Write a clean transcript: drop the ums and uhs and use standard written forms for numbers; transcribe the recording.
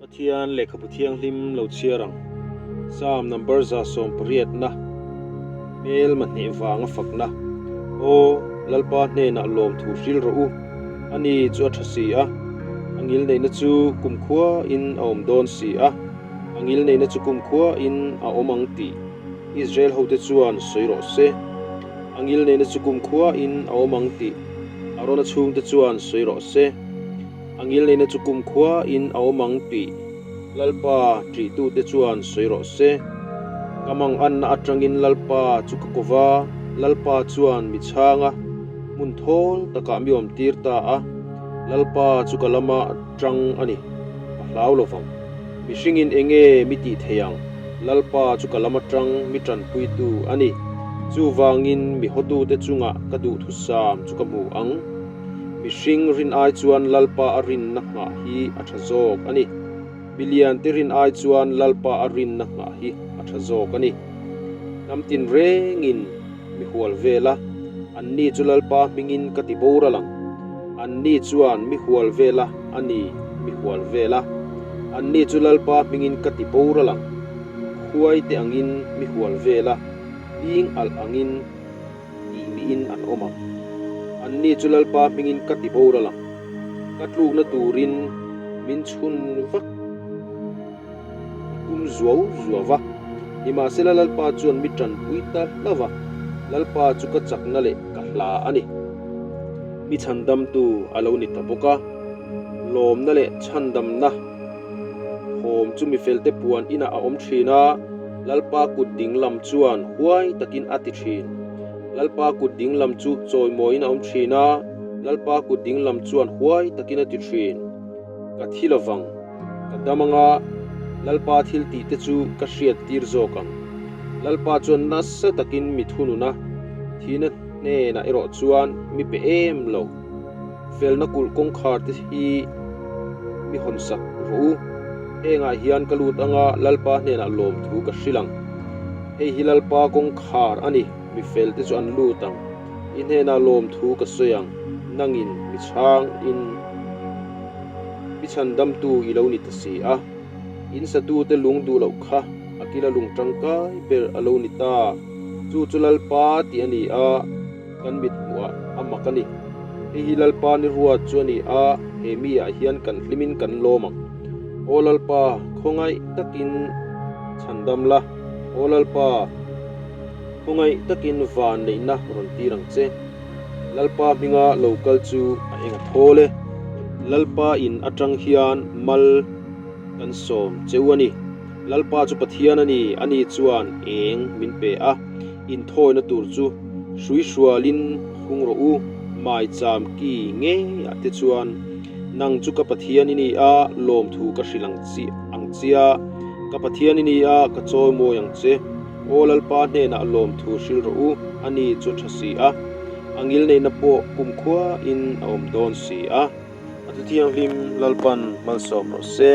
Pathian lehkhabu thianghlim lo chhiar ang. Psalm number 180 na hmelma hneh vanga fakna. Aw, Lalpa hnenah lawmthu hril rawh u, ani chu a tha si a, a ngilneihna chu kumkhua in a awm dawn si a, a ngilneihna chu kumkhua in a awm ang tih Israel hote chuan sawi rawh se. A ngilneihna chu kumkhua in a awm ang tih Arona chhungte chuan sawi rawh se. A ngilneihna chu kumkhua in a awm ang tih Lalpa ṭihtute chuan sawi rawh se. Ka manganna aṭangin Lalpa chu ka ko va, Lalpa chuan mi chhang a, hmun thawl takah mi awmtir ta a. Lalpa chu ka lama ṭang a ni, ka hlau lo vang. Mihringin eng nge mi tih thei ang? Lalpa chu ka lama ṭang mi ṭanpuitu a ni. Chuvangin mi hawtute chungah ka duhthusam chu ka hmu ang. Mihring rin ai chuan Lalpa a rinna nghah hi a tha zawk a ni. Milian te rin ai chuan Lalpa a rinna nghah hi a tha zawk a ni. Hnam tin rengin mi hual vel a, anni chu Lalpa hmingin ka ti boral ang. Anni chuan mi hual vel a, a ni, mi hual vel a. Anni chu Lalpa hmingin ka ti boral ang. Khuai te angin mi hual vel a, ping alh angin. tih miin an awm ang. Anni chu Lalpa hmingin ka ti boral ang. Ka tlukna turin min chhun vak i tum zuau zuau va. Nimahsela Lalpa chuan mi tanpui ta hlauh va, Lalpa chu ka chakna leh ka hla a ni. Mi chhandamtu a lo ni ta bawk a, lawmna leh chhandamna thawm chu mifelte puan inah a awm thin a. Lalpa kut ding lam chuan huai takin a ti thin. Lalpa kut ding lam chu chawimawiin a awm thin a, Lalpa kut ding lam chuan huai takin a ti thin. Ka thi lovang, ka dam anga Lalpa thil tih te chu ka hriat tir zawk ang. Lalpa chuan nasa takin mi thunun a, thihna hnenah erawh chuan mi pe em lo. Felna kulh kawngkhar te hi mi hawn sak rawh u. Hengah hian ka lut anga Lalpa hnenah lawmthu ka hrilh ang. Hei hi Lalpa kawngkhar a ni, mi fel te chu an lut ang. I hnenah lawmthu ka sawi ang, nangin mi chhang in mi chhandamtu i lo ni ta si a. In satute lung duh loh kha a kila lung tangkai ber a lo ni ta. Chu chu Lalpa tih a ni a. Kan mit hmuhah a mak a ni. Hei hi Lalpa ni ruat chu a ni a, he mi ah hian kan hlimin kan lawm ang. Aw Lalpa, khawngaih takin chhandam la. Aw Lalpa, khawngaih takin van neihna rawn tir ang che. Lalpa hminga lo kal chu a eng a thawl e. Lalpa in atang hian mal kan sawm che u a ni. Lalpa chu Pathian a ni, ani chuan eng min pe a. Inthawina tur chu hrui hrualin hung rawh u, maicham ki ngei ah te chuan nang chu ka Pathian i ni a, lawmthu ka hrilh ang chi ang chia, ka Pathian i ni a, ka chawi mawi ang che. Aw Lalpa hnenah lawmthu hrilh rawh u, ani chu tha si a, a ngilneihna pawh kumkhua in a awm dawn si a. A thu thianghlim Lalpan malsawm rawh se.